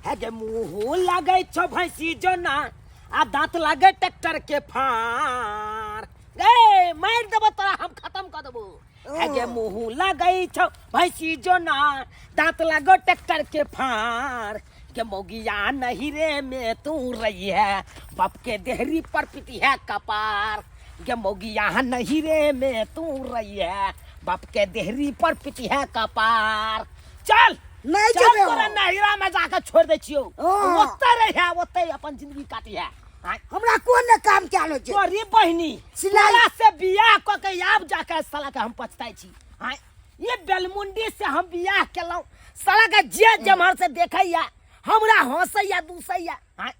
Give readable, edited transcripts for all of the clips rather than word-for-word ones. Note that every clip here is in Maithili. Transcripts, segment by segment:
हे गे मुँह लगै छौ भैंसी जोना आ दाँत लागे ट्रैक्टर के फार। गे मारि देबो तोरा, हम खत्म कऽ देबो। हे गे मुँह लगै छौ भैंसी जोना, दाँत लागो ट्रैक्टर के फार। के मौगिया नहिरे में तू रही है, बाप के देहरी पर पिटी है कपार। के मौगिया नहिरे में तू रही है, बाप के देहरी पर पिटी है कपार। चल नहीं चल जेबै तोरा हम। नहिरा में जाके छोड़ दै छियौ। हाँ। ओतै रही है, ओतै अपन जिंदगी काटी है। आँय, हमरा कोन ने काम कयल होइ छै? तोरी बहिनी सिलाई- तोरा से बियाह कऽ के आब जाके साला के हम पछताइ छी। आँय, ये बेलमुंडी से हम बियाह केलहुँ, साला के जे जेम्हर से देखैया हमरा हंसैया दूसैया। आँय,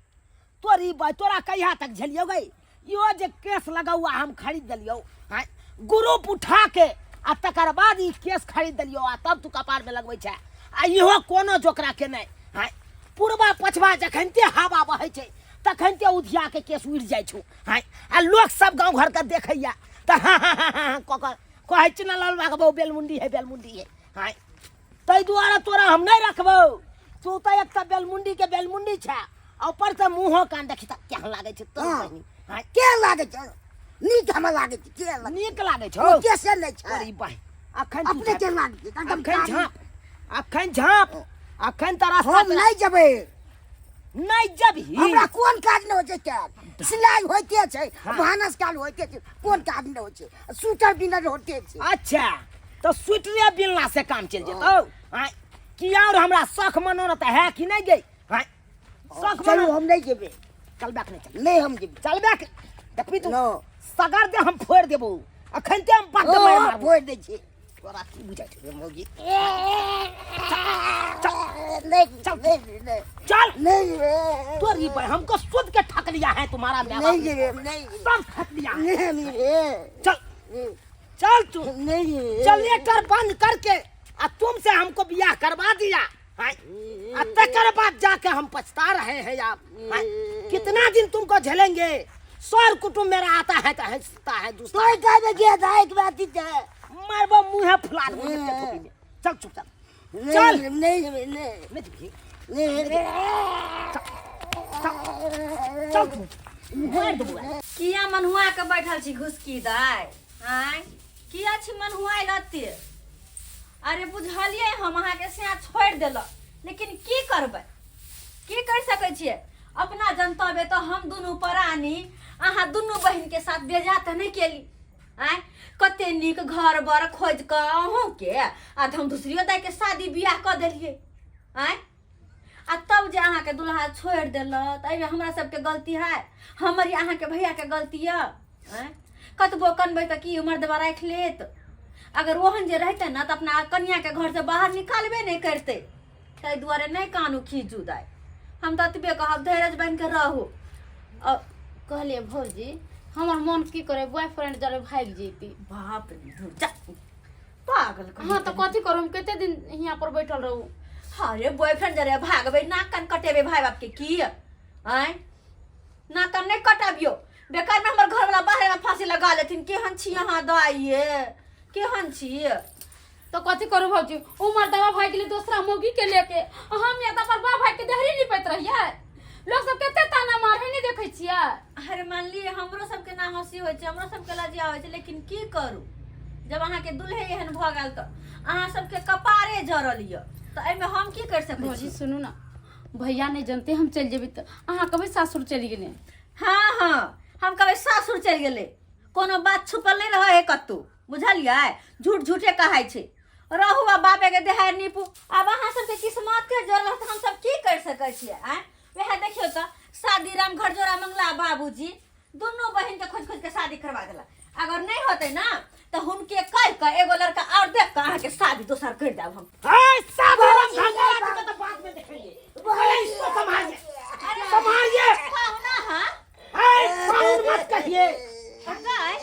तोरी तोरा कहिया तक झेलियौ गई? इहो जे केस लगौआ हम खरीद देलियौ, आँय, ग्रुप उठा के आ तकर बाद ई केस खरीद देलियौ आ तब तू कपार में लगबै छै। आ इहो कोनो जोकरा के नहि। आँय, पूर्वा पछवा जखनते हवा बहै छै तखनते उधिया के केस उड़ि जाइ छौ। आँय, आ लोक सब गाँव घर के देखैया तऽ हाँ हाँ हाँ हाँ कऽ कऽ कहै छै ने ललबा के बहु बेलमुंडी है, बेलमुंडी है। आँय, ताहि दुआरे तोरा हम नहि रखबौ। तू तऽ एक तऽ बेलमुंडी के बेलमुंडी छै आ ऊपर से मुँहो कान देखी तऽ केहन लागै छै तोर हाँ। बहिनी। आँय, के लागै छै? नीक हमरा लागै छै। के लागै? नीक लागै छौ? ओ केसे नहि छै। तोरी बहिन अखन तू अपने झाँप। के लागै छै एकदम। अखन कारी। झाँप, अखन झाँप, अखन तऽ रास्ता हम नहि जेबै। नहि जेबही? हमरा कोन काज नहि होइ छै कयल? सिलाइ होइते छै। हाँ। भानस काल होइते छै। कोन काज नहि होइ छै? स्वेटर बिनल होइते छै। अच्छा, तऽ स्वेटरे बिनला से काम चलि जेतौ? आँय, की और हमरा शख मनोरथ है कि नहि गई? आँय, शख चलू, मनो हम नहि जेबै। चल बैक, नहि चल। नहि, हम जेबै। चल बैक, देखबी तू। नो। सगर दे हम फोड़ि देबौ अखन ते हम बड्ड मारि मारबौ। फोड़ि दै छी। तोरा की बुझाइ छौ रे मौगी? नहीं। चल। नहीं नहीं। चल। नहीं रे। तोरी भाई हमको सुध के ठक लिया है तुम्हारा माँ बाप नहीं ने। रे, नहीं। सब ठक लिया है। नहीं रे। चल चल तू। नहीं। जनरेटर बंद करके आ तुमसे हमको बियाह करवा दिया हैं? आ तकर बाद जाके हम पछता रहे हैं आप हैं? कितना दिन तुमको झेलेंगे? सर कुटुम्ब मेरा आता है तो हंसता है दूसरा। तो काय में गया था एक बात ही है। मारबो मुंह फुला देबो एते ठोकी में। चल चुप चल। चल। नहीं नहीं नहीं। नहीं जेबही। नहीं। चल तू मार देबो। किया मनहुआ के बैठल छी घुसकी दाय? आँय, किया छी मनहुआ लत्ते? अरे बुझलियै हम, अहाँके सैया छोड़ि देलक, लेकिन की करबै, की करि सकै छियै? अपना जनतबे तऽ हम दुनू प्राणी अहाँ दुनू बहिनके साथ बेजा तऽ नहि केली। आँय, कते नीक घर बर खोजि कऽ अहूँके आ हम दूसरियो दाइके शादी बियाह कऽ देलियै। आँय, आ तब जे अहाँके दुल्हा छोड़ि देलक तऽ एहिमे हमरा सबके गलती है? हमर या अहाँके भैयाके गलती यऽ? आँय, कतबो कनबै तऽ की मर्दबा राखि लेत? अगर ओहन जे रहितै ने तऽ अपना कनियाके घरसँ बाहर निकालबे नहि करितै। ताहि दुआरे नहि कानू खीजू दाइ, हम तऽ एतबे कहब, धैर्य बान्हि कऽ रहू। आ कहलियै भौजी, हमर मन की करे बॉयफ्रेंड जरे भागि जैती। बाप रे, धुर जा पागल कहीं। हाँ तऽ कथी करू? हम कते दिन हियाँ पर बैठल रहू? अरे बॉयफ्रेंड जरे भागबै, नाक कान कटेबै भाई बाप के की? आँय, नाक कान नहि कटबियौ बेकार में, हमर घरवाला बाहर में फांसी लगा लेथिन। केहन छी अहाँ दाइये, केहन छी? तो कथी करू भौजी? उमर दवा भागि गेलै दोसरा मौगी के लेके, आ हम या पर बाप भाई के देहरी निपैत रहियै। लोग सब कते ताना मारे नहीं देखै छियै? अरे मानलियै, हमरो सबके ना हंसी होइ छै, हमरो सबके लज्जा होइ छै, लेकिन की करू जब अहाँके दुल्हे एहन भऽ गेल तऽ अहाँ सबके कपारे जरल यऽ, तऽ एहिमे हम की करि सकै भौजी छी? सुनू ना, भैया नहीं जनते हम चलि जेबै तऽ अहाँ कहबै सासुर चलि गेलै। हाँ हाँ, हम कहबै सासुर चलि गेलै। कोनो बात छुपल नहि रहै है कतौ, बुझलियै? झूठ झूठे कहै छै। रहू आ बापे के देहार नीपू। आब अहाँ सबके किस्मत के जोड़ल तऽ हम सब की करि सकै छियै? आँय, वएह देखियौ तऽ शादी राम घर जोड़ा मंगला बाबूजी दुनू बहिन के खोज खोज के शादी करवा देला। अगर नहीं होते ना तऽ हुनके कहि कऽ एगो लड़का और देख कऽ अहाँके शादी दोसर करि देब हम। ए, शादी राम घर जोड़ा के तो बाद में देखेंगे, पहले इसको संभालिए, संभालिए। कहू ना। हाँ। ए, पाउन मत कहिए। गाय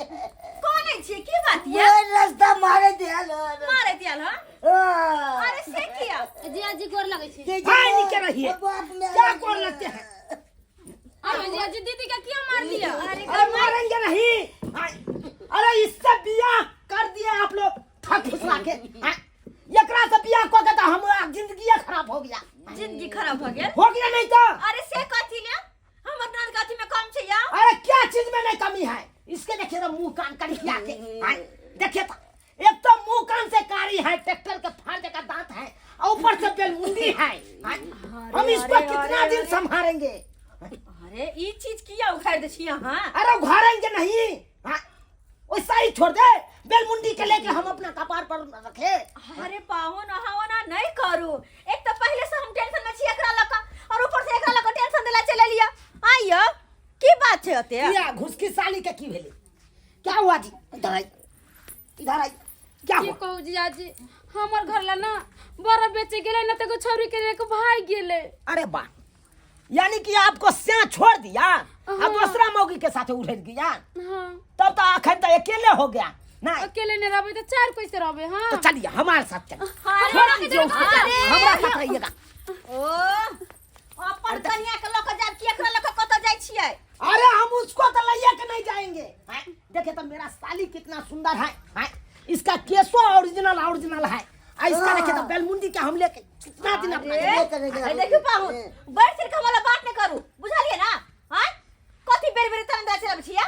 कोने छियै, की बात ये? ओए रास्ता मारे दियाल। मारे दियाल? हाँ, अरे से किया? जिया जी गोर लगै छी। भाई निके रहिए, क्या कौन लगते हैं? अरे जिया जी, दीदी का क्या मार दिया? अरे अरे मारेंगे नहीं। अरे इससे बियाह कर दिए आप लोग ठक फुसला के। हाँ, एकरा से बियाह कऽ के तऽ हमरा जिंदगी खराब हो गया। जिंदगी खराब भ गेल। हो गया नहीं तो। अरे से कथी ले, हमर ननद कथी में कम छै या? अरे क्या चीज में नहीं कमी है? इसके देखिए तो मुंह कान करी क्या के आय, देखिए तो एक तो मुंह कान से कारी है, ट्रैक्टर के फाड़ का दांत है और ऊपर से बेलमुंडी है। आय, हम इसको अरे, कितना अरे, दिन अरे। संभालेंगे? अरे ई चीज किया उखाड़ दे छी अहाँ? अरे उखाड़ेंगे नहीं, हाँ, वैसा ही छोड़ दे, बेलमुंडी के लेके हम अपना कपार पर रखे। अरे पाहुन, अहाँ ओना नहीं करू। एक तो पहले से हम टेंशन में छी एकरा लक, और ऊपर से एकरा लक टेंशन देला चले लिया। आइयो की बात छै ओते? किया घुसकी साली के की भेली? क्या हुआ जी? इधर आई, इधर आई, क्या की हुआ? कहू जीजाजी, हमर घर ला ना बड़ा बेचे गेलै ना, तो एगो छौरी के लेके भाग गेलै। अरे वाह, यानी कि आपको स्या छोड़ दिया और हाँ। दूसरा मौगी के साथ उठे गया। हाँ। तब तो अखन तो अकेले हो गया ना। अकेले नहीं रहबे तो चार कोई से रहबे। हाँ तो चलिए हमारे साथ चलिए। अरे, छोड़ दीजिए उसको, अरे, हमारा साथ रहिएगा। ओ अपन कन्या के लक जाब कि एकरा लक कत जाय छियै? अरे हम उसको तो लइया के नहीं जाएंगे। हैं? देखिए तो मेरा साली कितना सुंदर है, हैं? इसका केसो ओरिजिनल ओरिजिनल है। आ इसका देखिए तो बेलमुंडी के हम लेके कितना दिन अपना अरे, अरे, अरे देखियो पाहुन, बड़ सिर के वाला बात नहीं करू, बुझलिए ना? हां, कथी बेर बेर ताना दे चलब छिया?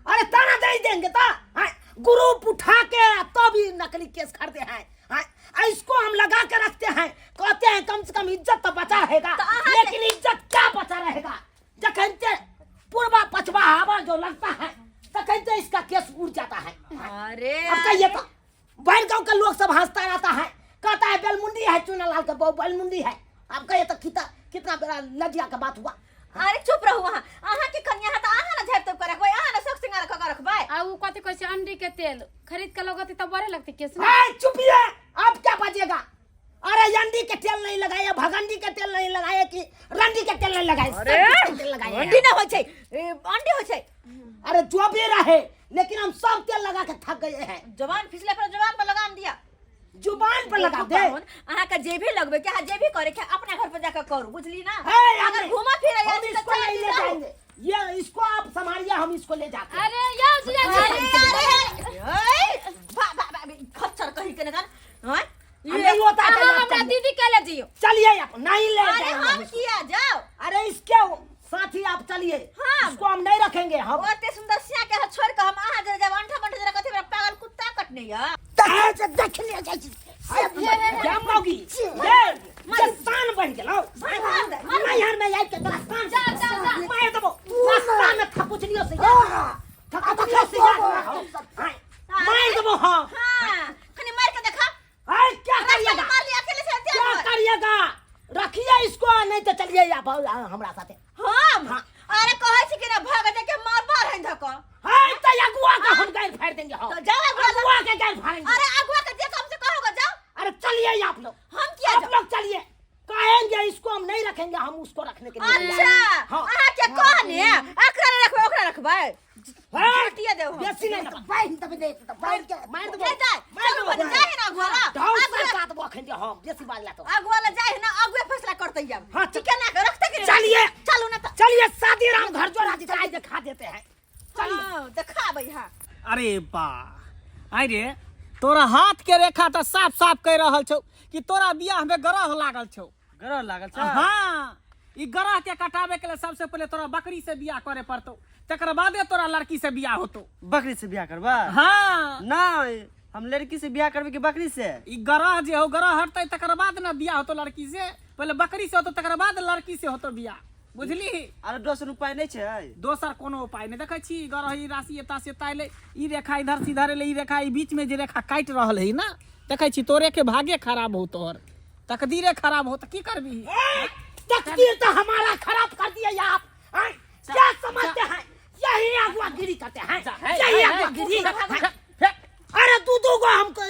अरे ताना दे देंगे तो, हैं? ग्रुप उठा के तब ही नकली केस करते हैं, हैं? आ इसको हम लगा के रखते हैं, कहते हैं कम से कम इज्जत तो बचा रहेगा, तो अहाँ के- लेकिन इज्जत क्या बचा रहेगा? जखन ते पूर्वा पछवा हवा जो लगता है तखन ते इसका केस उड़ जाता है। अरे अब कहिए तो बाहर गांव का लोग सब हंसता रहता है, कहता है बेलमुंडी है, चुना लाल का बहू बेलमुंडी है। अब कहिए तो कितना कितना बड़ा लज्जा का बात हुआ। अरे चुप रहू अहाँ, अहाँ के कन्या है त अहाँ ना झाड़ि तोप के रखबै, अहाँ ना शौक सिंगार क के रखबै। आ उ कथी कहै छै, अंडी के तेल खरीद के लगतै तब बढ़े लगतै केस ने। ए, चुपिए, अब क्या बजेगा? अरे अंडी के तेल नहीं लगाए, भगंडी के तेल नहीं लगाए कि रंडी के तेल नहीं लगाए? अरे, सब कुछ के तेल लगाए। अंडी ना होइ छै, ए, अंडी होइ छै। अरे जो भी रहे, लेकिन हम सब तेल लगा के थक गए हैं। जबान फिसले पर जबान पर लगाम दिया। जुबान पर लगा दे। पाहुन, अहाँ के जे भी लगबे के, अहाँ जे भी करे के अपना घर पर जाकर करू, बुझली ना? हे, अगर हम- घूमा फिरे हम यार तो इसको चार नहीं दिन ले रहू। जाएंगे, ये इसको आप संभालिए, हम इसको ले जाते हैं। अरे यौ जीजाजी। अरे, अरे, अरे, बा, बा, बा, खच्चर कही के ना जान, हाँ? हम नहीं होता है, अहाँ आप हमरा चलिए। दीदी के ले जियो। चलिए आप नहीं ले अरे जाएंगे हम हम इसको। किया जाओ। अरे इसके साथी आप चलिए, हाँ। इसको हम नहीं रखेंगे हम। ओते सुंदर सिया के छोड़ के हम अहाँ जरा जाब अंठा बंठा जरा कथी मेरा पागल कुत्ता कटने या। तखन से देखने जाइ छी। क्या मौगी? ये ये शान बन गेलौ। मार दे, मार दे। नैहर में आबि के तोरा शान जा, जा, जा। मारि देबौ। रास्ता में थकुचलियो से याद। थकुचलियो से याद राखौ। मारि देबौ हम। हाँ, कनी मार के देखा। अरे क्या रास्ता में करिएगा? मार लिया अकेले से हत्या क्या कर। करिएगा? रखिए इसको, नहीं तो चलिए आप हमरा साथे। हम? हाँ। अरे कहै छी कि ना भाग जा के मार मार है धक। हाय तो अगुआ का हम गाल फाड़ देंगे हम। तो जाओ अगुआ का। अगुआ के गाल फाड़ेंगे। अरे अगुआ के जे कम से कहोगे जाओ। अरे चलिए आप लोग। हम किया आप जाओ? लोग चलिए, कहेंगे इसको हम नहीं रखेंगे, हम उसको रखने के लिए। अच्छा, हाँ। अहाँ के कहने एकरा नहीं रखबै ओकरा रखबै। हाँ। झूठिए देब हम। बेसी नहीं रखबै। बान्हि देबै ने, तऽ बान्हि के मारि देबौ। जाय, जाय। मारि चलू देबौ। बने, जाय है ना अगुआ ला। ढाउ से अगुआ- काटबो अखन जे हम, बेसी बाजला तो। अगुआ ला जाय है ना, अगुए फैसला करतै आब। हाँ, कि केना के रखतै कि नहि? चलिए। चलू ना तऽ। चलिए शादी राम घर जो राजी कराई दिखा देते हैं। चलिए। हाँ, देखाबै हाँ। अरे बा, आइ रे तोरा हाथ के रेखा तऽ साफ साफ कहि रहल छौ कि तोरा बियाह में ग्रह लागल छौ। ग्रह लागल छौ? हाँ, ई ग्रह के कटाबे के लिए सबसे पहले तोरा बकरी से बियाह करे पड़तौ, तकर बादे तोरा लड़की से बियाह होतौ। बकरी से बियाह करबा? हाँ। नहीं, हम लड़की से बियाह करबे कि बकरी से? ई ग्रह जे हो, ग्रह हटतै तकर बाद ना बियाह होतौ लड़की से, पहले बकरी से होतौ तकर बाद लड़की से होतौ बियाह, बुझली? अरे दोसर उपाय नहीं छै? दोसर कोनो उपाय नहीं। देखै छी ग्रह ई राशि एता से एता एलै, ई रेखा इधर से इधर एलै, ई रेखा ई बीच में जे रेखा काटि रहल है ना, देखै छी तोरे के भागे खराब हो, तोहर तकदीरे खराब हो, तो की करबी? ए, तकदीर तो हमारा खराब कर दिया आप, हैं? क्या समझते हैं? यही अगुवागिरी करते हैं, यही अगुवागिरी। अरे दू दू गो हमको,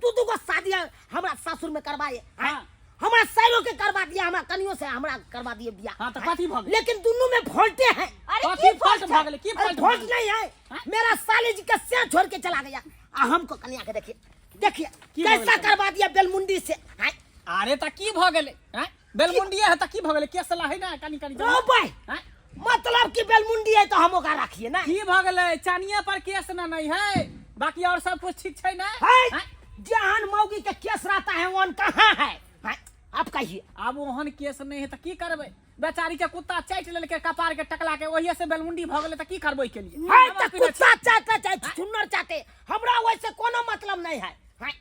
दू दू गो शादी हमरा ससुर में करवाए, हैं? हाँ। हमरा साइरो के करवा दिया, हमरा कनियो से हमरा करवा दिए बियाह। हाँ, तो कथी भऽ गेलै? लेकिन दोनों में फॉल्टे हैं। अरे कथी की फॉल्ट फॉल्ट भऽ गेलै? की अरे फॉल्ट फॉल्ट भऽ गेलै? नहीं है, हाँ? मेरा साले जी का सिर छोड़ के चला गया। आ हमको कनिया के देखिए, देखिए की भऽ कैसा गेलै? करवा दिया बेलमुंडी से, हैं? अरे त की भऽ गेलै? हैं? बेलमुंडिये है त की भऽ गेलै? केस ला है ना कनी कनी। ओ भाई, हैं? मतलब कि बेलमुंडी है तो हम ओकरा रखिए ना। की भऽ गेलै? चानिये पर केस ना नहीं है, बाकी और सब कुछ ठीक छै ना? है? हैं? जहान मौगी के केस रहता है वन कहाँ है? हैं? आप कहिए। आब ओहन केस नहि है तऽ की करबै? बेचारी के कुत्ता चाटि लेलकै कपार के टकला के, ओहिए से बेलमुंडी भऽ गेलै, तऽ की करबै के लिए? है तऽ कुत्ता चाटे चाहे छुछुन्नर चाटे, हमरा वैसे कोनो मतलब नहीं है। हैं?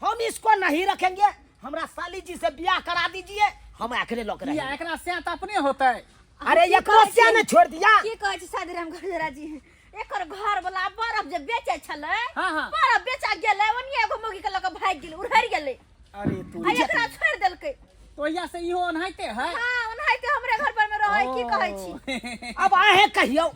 हम इसको नहीं रखेंगे, हमरा साली जी से बियाह करा दीजिए, हम अकेले लग रहे। किया, एकरा से तऽ अपने होतै। अरे एकरो से ने छोड़ दिया। की कहै छी शादी राम गजरा जी, एकर घर वाला बरफ जे बेचै छलै, हाँ, हाँ। बरफ बेचा गेलै, ओनिये एगो मौगी के लऽ कऽ भागि गेलै, उड़हरि गेलै। अरे तू आ एकरा छोड़ि देलकै। तो यहाँ से इहो ओनाहिते है। हाँ, ओनाहिते हमरे घर पर में रहै। की कहै छी? अब अहें कहियौ,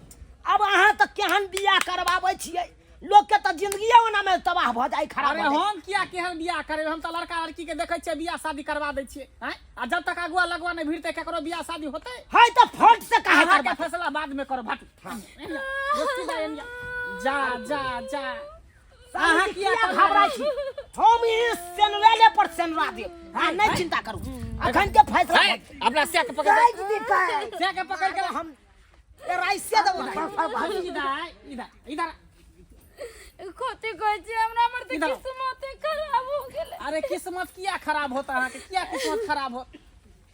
अब अहाँ तऽ केहन बियाह करबाबै छियै? लोक के तऽ जिंदगिए ओना में तबाह भऽ जाइ, खराब अरे भऽ जाइ। हम किया केहन बियाह करे? हम तऽ लड़का लड़की के देखै छियै, बियाह शादी करवा दै छियै। आँय? आ जब तक अगुआ लगुआ नहि भिड़तै, केकरो बियाह शादी होतै? है तऽ फट से काहे अहाँके करबा? फैसला बाद में करब। हट, जा जा जा। अहाँ किया घबराइ छी? हम ई सेनरेले पर सेनरा देब, अहाँ नहि चिंता करू, अखन के फैसला है, अपना से के पकड़, काटि दे, काटि। से के पकड़ के हम राइसे देबो। इधर इधर इधर। कथी कहै छी? हमरा हमर तऽ इधर आओ। किस्मते खराब हो गेलै। अरे किस्मत किया खराब होता अहाँके? किया किस्मत खराब हो?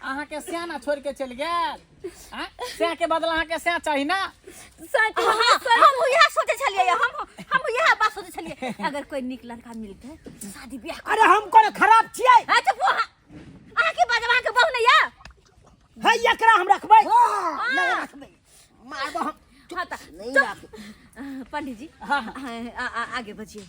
अहाँके सियाना छोड़ के चलि गेल। आँय? स्या के बदला अहाँके स्या चाही ना? सच। हाँ, हम इएह सोचै छलियै, हम इएह बात सोचै छलियै, अगर कोई नीक लड़का मिलतै तऽ शादी बियाह कर। अरे हम कोनो खराब छियै? हाँ, चुप अहाँ। अहाँ की बाजब? अहाँके बहू नहि यऽ? है, एकरा हम रखबै। हाँ, नहि रखबै। मारबो हम। हाँ तऽ नहीं चुप। रखबै। पंडित जी। हाँ, हाँ। आगे बजिए।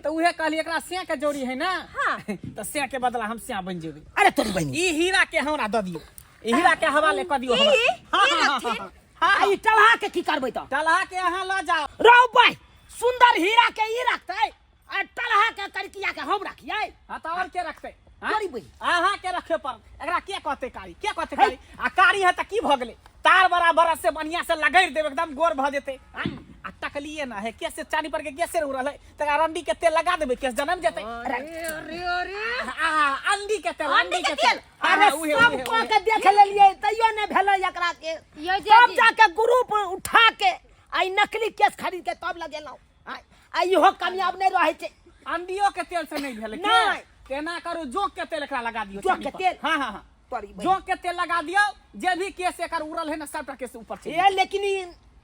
तऽ उहे कहली, एकरा स्या के जोड़ी है ना? हाँ। तऽ स्या के बदला हम स्या बनि जेबै। अरे तोरी बहिनी, ई हीरा के हमरा दऽ दियौ, ई हीरा के हवाले कऽ दियौ हमरा। ई? हाँ, ई हाँ, हाँ, रखथिन? हाँ, हाँ। आ ई टलहा के की करबै तऽ? टलहा के अहाँ लऽ जाउ। रौ भाई, सुंदर हीरा के ई रखतै आ टलहा के कड़किया के हम रखियै? हाँ तऽ और के रखतै? हाँ? तोरी बहिन। अहाँ के रखे पर एकरा के कहतै कारी? के कहतै कारी? आ कारी है तऽ की भऽ गेलै? तार बराबर से बढ़िया से लगड़ देब, एकदम गोर भऽ जेतै। हाँ? आ तकलिए ना है, केस से चानी पर के केसे उड़ल है, तकरा रंडी के तेल लगा देबै, केस जनम जेतै। अरे अरे अरे। आ अंडी के तेल, अंडी के तेल। अरे हाँ, उहे, सब उहे, कऽ उहे। के देख लेलियै, तैयो नहि भेलै एकरा के। यो तब जी। जाके ग्रुप उठा के आ ई नकली केस खरीद के तब लगेलहुँ, आ इहो कामयाब नहि रहै छै। अंडियो के तेल से नहीं भेलै? नहि। तेना करू, जोंक के तेल एकरा लगा दियौ। जोंक चानी के पर। तेल? हाँ हाँ हाँ। तोरी बहिन। जोंक के तेल लगा दियौ, जे भी केस एकर उड़ल है ना, सबटा केस ऊपर चलि। ए लेकिन ई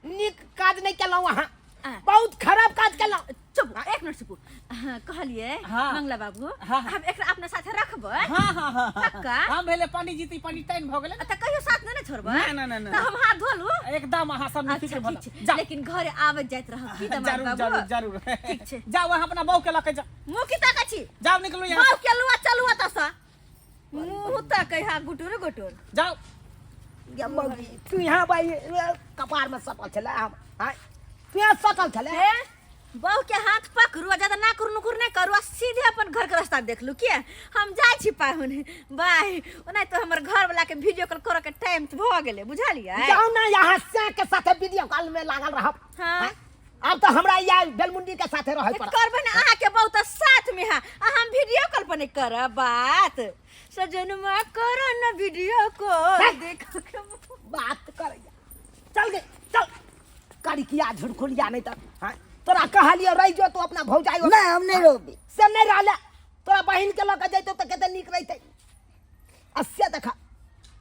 नीक काज नहि केलहुँ अहाँ। आ। बहुत खराब काज केलहुँ। चुप, एक मिनट चुप। हाँ, कहलिए हाँ। मंगला बाबू। हाँ, हाँ। हम एकरा अपना साथे रखबै। हाँ हाँ हाँ हाँ। पक्का? हम भेले पंडित जी, तऽ पंडित भऽ गेलै। तऽ कहियो साथ नहि ने छोड़बै? नहि, नहि, नहि, नहि। तऽ हम हाथ धो लू। एकदम, अहाँ सब अच्छा निफिक्र भऽ ठीक छै। जाउ। लेकिन घरे आबैत जाइत रहब की दमाद जरूर। बाबू? जरूर जरूर। ठीक छै। जाउ, अहाँ अपना बहू के लऽ के जाउ। मुँह की ताकै छी? जाउ, निकलू यहाँ बहू से। के लुआ चलू एतऽ सँ, मुँह ताकै हा गुटुर गुटुर। जाउ। या मौगी, तू यहाँ बाई कपार में सटल छलै हम। आँय, तू यहाँ सटल छलै? हे, बहू के हाथ पकड़ू आ ज्यादा नाकुर नुकुर नहि करू आ सीधे अपन घर के रास्ता देख लू। किया हम जाइ छी पाहुन, बाय। ओना तो हमर घर वाला के वीडियो कॉल करऽ के टाइम भऽ गेलै, बुझलियै? जाउ ना, यहाँ से के साथे वीडियो कॉल में लागल रहब। हाँ। आँय, आब तऽ हमरा या बेलमुंडी के साथे रहै पड़त। करबै ने अहाँके बहू तऽ साथ में है, आ हम वीडियो कॉल पर नहि करब बात? सजनमा करो न वीडियो कॉल, देखो के बात करैया। चल गे चल, कड़किया झुरखुलिया। नहीं तऽ हाँ, तोरा कहलियो रहि जो तू अपना भौजाई ओतऽ। नहि, हम नहि रहबै। से नहि रहले, तोरा बहिन के लऽ के जैतौ तऽ कते नीक रहितै। आ से देखा,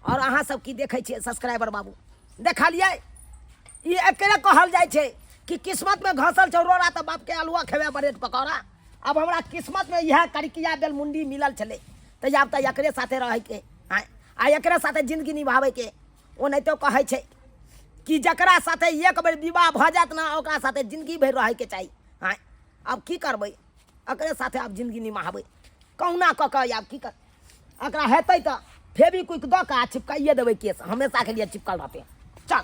और अहाँ सब की देखै छियै सब्सक्राइबर बाबू? देखलियै, ई एकरे कहल जाइ छै कि किस्मत में घसल छौ रोड़ा तऽ बाप के अलुआ खेबै ब्रेड पकौड़ा। आब हमरा किस्मत में इएह कड़किया बेलमुंडी मिलल छलै, तऽ आब तऽ एकरे साथे रहैके आँय, आ एकरे साथे जिंदगी निभाबैके। ओनाहितो कहै छै कि जकरा साथे एक बेर विवाह भऽ जायत ने, ओकरा साथे जिंदगी भरि रहैके चाही। आँय, आब की करबै? एकरे साथे आब जिंदगी निमाहबै कहुना कऽ कऽ। आब की कर, एकरा हेतै तऽ फेविक्विक दऽ कऽ आ चिपकाइए देबै, केस हमेशाके लिए चिपकल रहतै। चल।